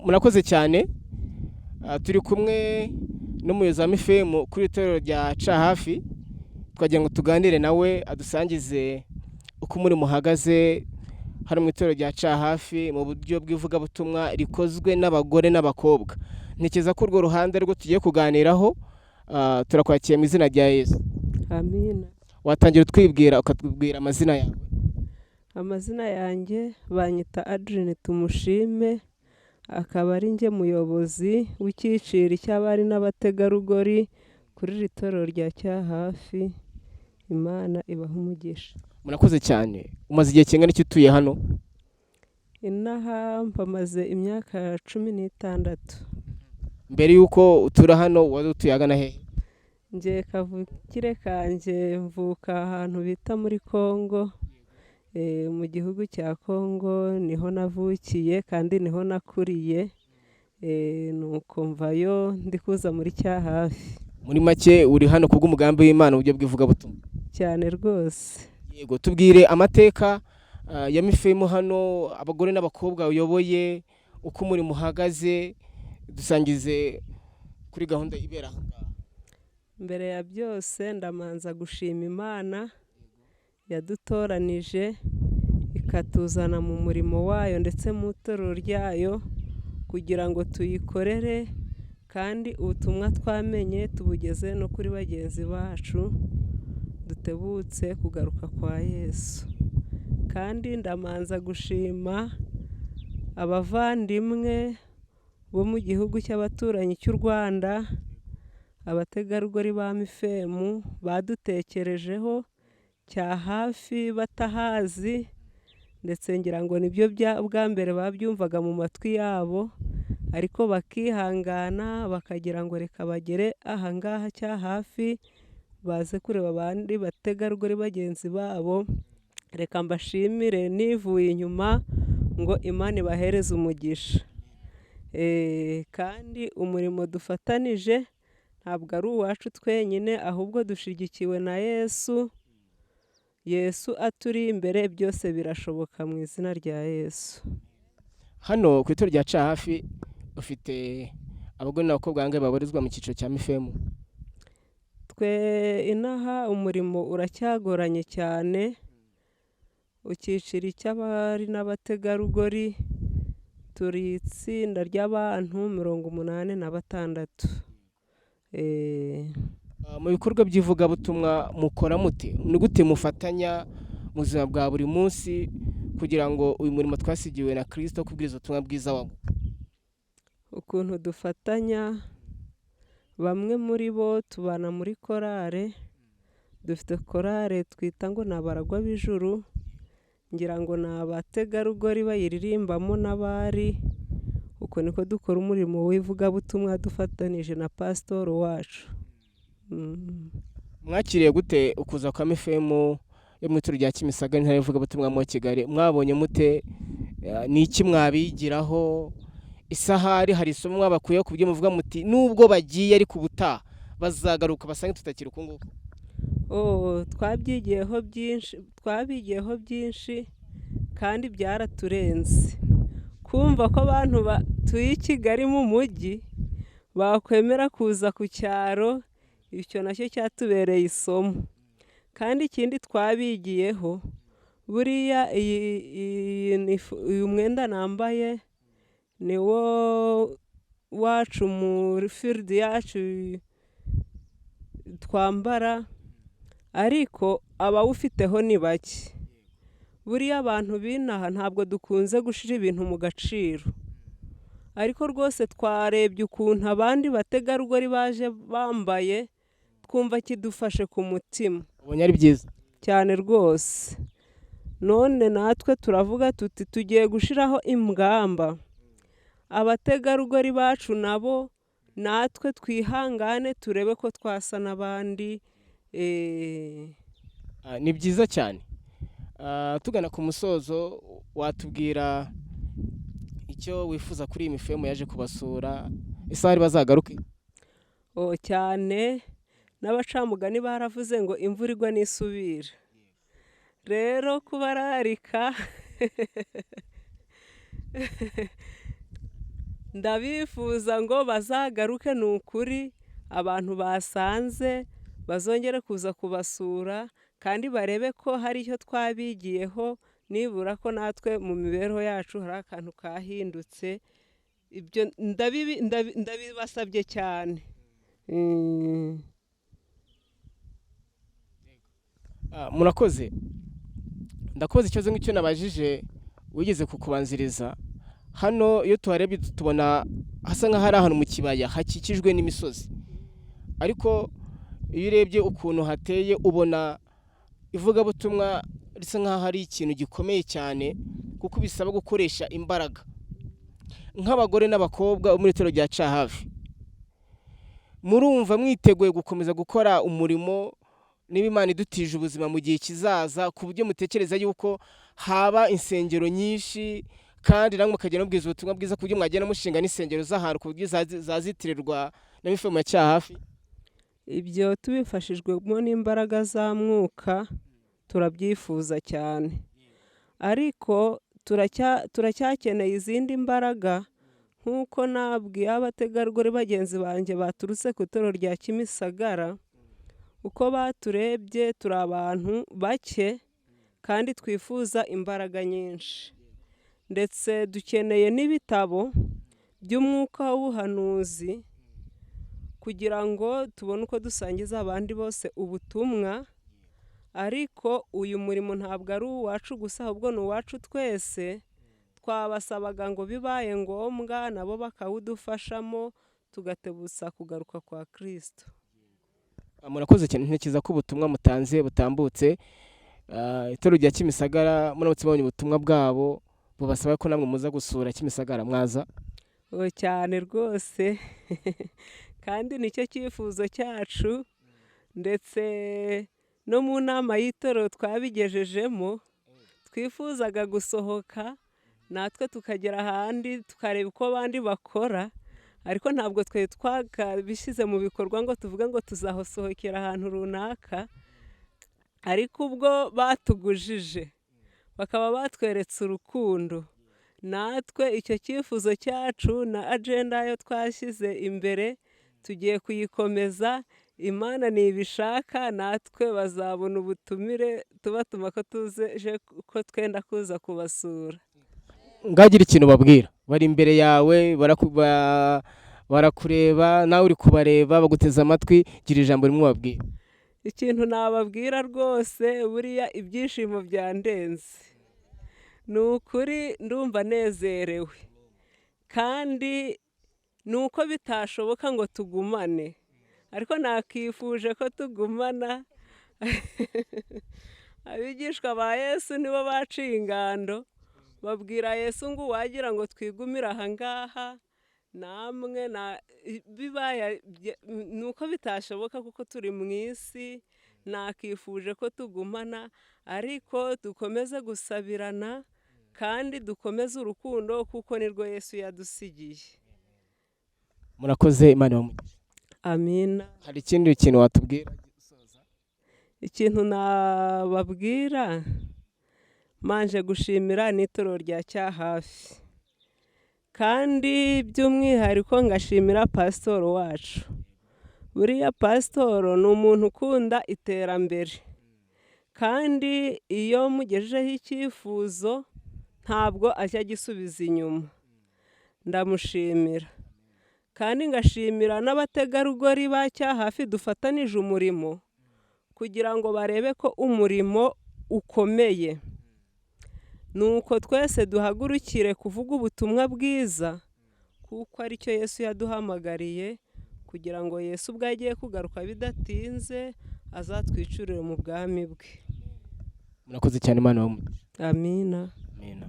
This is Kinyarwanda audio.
Murakoze cyane. Turi kumwe n'umuyobozi wa MIFEMU kuri itorero rya Cyahafi, twagira ngo tuganire nawe adusangize uko umurimo uhagaze hano mu itorero rya Cyahafi mu buryo bw'ivugabutumwa rikozwe n'abagore n'abakobwa. Ntekereza ko urwo ruhande rwo tugiye kuganiraho. Turakwakiye mu izina rya Yesu. Amina. Watangira utwibwira, ukatubwira amazina yawe. Amazina yanjye banyita Adeline Tumushime, akaba ari njye muyobozi w'icyiciro cy'abari n'abategarugori kuri iri torero rya Cyahafi. Imana ibaha umugisha. Murakoze cyane. Umaze igihe kingana iki utuye hano? Inaha mpamaze imyaka 16. Mbere y'uko utura hano wari utuye ahagana hehe? Njye kavukire kanjye mvuka ahantu bita muri Kongo, mu gihugu cya Kongo niho navukiye kandi niho nakuriye, nuko mvayo ndi kuza muri Cyahafi. Muri make uri hano kubw'umugambi w'Imana mu buryo bw'ivugabutumwa. Cyane rwose. Yego, tubwire amateka ya MIFEMU hano, abagore n'abakobwa uyoboye, uko umurimo uhagaze, dusangize kuri gahunda ibera aha ngaha. Mbere ya byose ndamanza gushima Imana yadutoranije ikatuzana mu murimo wayo ndetse mu itorero ryayo kugira ngo tuyikorere, kandi ubutumwa twamenye tubugeze no kuri bagenzi bacu, dutebutse kugaruka kwa Yesu. Kandi ndamanza gushima abavandimwe bo mu gihugu cy'abaturanyi cy'u Rwanda, abategarugori ba MIFEMU badutekerejeho cya hafi batahazi, ndetse ngira ngo nibyo bwa mbere babyumvaga mu matwi yabo, ariko bakihangana bakagira ngo reka bagere aha ngaha cya hafi baze kureba abandi bategarugori bagenzi babo. Reka mbashimire nivuye inyuma ngo Imana ibahereze umugisha. Kandi umurimo dufatanije ntabwo ari uwacu twenyine, ahubwo dushyigikiwe na Yesu. Yesu aturi imbere byose birashoboka mu izina rya Yesu. Hano ku itorero rya Cyahafi ufite abagore n'abakobwa bangahe babarizwa mu cyiciro cya MIFEMU? Twe inaha umurimo uracyagoranye cyane, icyiciro cy'abari n'abategarugori turi itsinda ry'abantu 86. Mu bikorwa by'ivugabutumwa mukora mute? Ni gute mufatanya mu buzima bwa buri munsi kugira ngo uyu murimo twasigiwe na Kristo kubwiriza ubutumwa bwiza waguke? Ukuntu dufatanya, bamwe muri bo tubana muri korale, dufite korale twita ngo ni abaragwa b'ijuru, ngira ngo ni abategarugori bayiririmbamo n'abari. Uko niko dukora umurimo w'ivugabutumwa dufatanije na pasitoro wacu. Mwakiriye gute ukuza kwa MIFEMU yo mu itorero rya Kimisagara, intara y'ivugabutumwa muri Kigali? Mwabonye mute? Ni iki mwabigiraho? Isahari hari isomo mwabakuyeho ku buryo muvuga muti nubwo bagiye ariko ubutaha bazagaruka basange tutakiri uku nguku? Twabyigiyeho byinshi, twabigiyeho byinshi kandi byaraturenze. Kumva ko abantu batuye i Kigali mu mujyi bakwemera kuza ku cyaro, icyo nacyo cyatubereye isomo. Kandi ikindi twabigiyeho, buriya uyu mwenda nambaye ni wo wacu muri field yacu twambara, ariko abawufiteho ni bake. Buriya abantu b'inaha ntabwo dukunze gushyira ibintu mu gaciro, ariko rwose twarebye ukuntu abandi bategarugori baje bambaye, twumva kidufashe ku mutima. Ubonye ari byiza. Cyane rwose. None natwe turavuga tuti tugiye gushyiraho ingamba, abategarugori bacu nabo natwe twihangane turebe ko twasa n'abandi. Ni byiza cyane. Tugana ku musozo, watubwira icyo wifuza kuri iyi MIFEMU yaje kubasura, isaha bazagaruke? Cyane, n'abacamugani baravuze ngo imvura igwa n'isubira. Rero kubararika Ndabifuza ngo bazagaruke, ni ukuri abantu basanze bazongere kuza kubasura kandi barebe ko hari icyo twabigiyeho, nibura ko natwe mu mibereho yacu hari akantu kahindutse. Ibyo ndabibasabye cyane. Murakoze. Ndakoze ikibazo nk'icyo nabajije wigeze kukubanziriza. Hano iyo tuharebye tubona hasa nk'aho ari ahantu mu kibaya hakikijwe n'imisozi, ariko iyo urebye ukuntu hateye ubona ivugabutumwa risa nk'aho ari ikintu gikomeye cyane, kuko bisaba gukoresha imbaraga. Nk'abagore n'abakobwa bo muri itorero rya Cyahafi, murumva mwiteguye gukomeza gukora umurimo niba Imana idutije ubuzima mu gihe kizaza, ku buryo mutekereza yuko haba insengero nyinshi kandi namwe mukagenda mubwiza ubutumwa bwiza, ku buryo mwagenda mushinga n'insengero z'ahantu ku buryo zazitirirwa na MIFEMU ya Cyahafi? Ibyo tubifashijwemo n'imbaraga za mwuka turabyifuza cyane, ariko turacyakeneye izindi mbaraga. Nk'uko nabwiye abategarugori bagenzi banjye baturutse ku itorero rya Kimisagara, uko baturebye turi abantu bake kandi twifuza imbaraga nyinshi, ndetse dukeneye n'ibitabo by'umwuka w'ubuhanuzi kugira ngo tubone uko dusangiza abandi bose ubutumwa. Ariko uyu murimo ntabwo ari uwacu gusa, ahubwo ni uwacu twese. Twabasabaga ngo bibaye ngombwa nabo bakawudufashamo, tugatebutsa kugaruka kwa Kristo. Murakoze cyane. Ntekereza ko ubutumwa mutanze butambutse. Itorero rya Kimisagara muramutse mubonye ubutumwa bwabo bubasaba ko namwe muza gusura Kimisagara, mwaza? Cyane rwose, kandi nicyo cyifuzo cyacu, ndetse no mu nama y'itorero twabigejejemo. Twifuzaga gusohoka natwe tukagera ahandi tukareba uko abandi bakora, ariko ntabwo twari twakabishyize mu bikorwa ngo tuvuge ngo tuzasohokera ahantu runaka. Ariko ubwo batugujije bakaba batweretse urukundo, natwe icyo cyifuzo cyacu na agenda yo twashyize imbere tugiye kuyikomeza. Imana nibishaka natwe bazabona ubutumire tubatuma ko tuzeje ko twenda kuza kubasura. Ngagira ikintu babwira, bari imbere yawe, barakureba, nawe uri kubareba, baguteze amatwi, gira ijambo rimwe ubabwira. Ikintu nababwira rwose, buriya ibyishimo byandenze, ni ukuri ndumva nezerewe, kandi ni uko bitashoboka ngo tugumane, ariko nakifuje ko tugumana. Abigishwa ba Yesu nibo baciye ingando, babwira Yesu ngo uwagira ngo twigumire aha ngaha namwe, bibaye ni uko bitashoboka kuko turi mu isi. Nakifuje ko tugumana, ariko dukomeze gusabirana kandi dukomeze urukundo kuko nirwo Yesu yadusigiye. Murakoze, Imana ibahe. Amina. Hari ikindi kintu watubwira? Ikintu nababwira, manje gushimira n'itorero rya Cyahafi, kandi by'umwihariko ngashimira pasitoro wacu. Buriya pasitoro ni umuntu ukunda iterambere, kandi iyo mugejejeho icyifuzo ntabwo ajya agisubiza inyuma. Ndamushimira kandi ngashimira n'abategarugori ba Cyahafi dufatanije umurimo, kugira ngo barebe ko umurimo ukomeye. Nuko twese duhagurukire kuvuga ubutumwa bwiza, kuko aricyo Yesu yaduhamagariye, kugira ngo Yesu ubwo agiye kugaruka bidatinze azatwicurire mu bwami bwe. Murakoze cyane, Imana ibahe. Amina. Amina.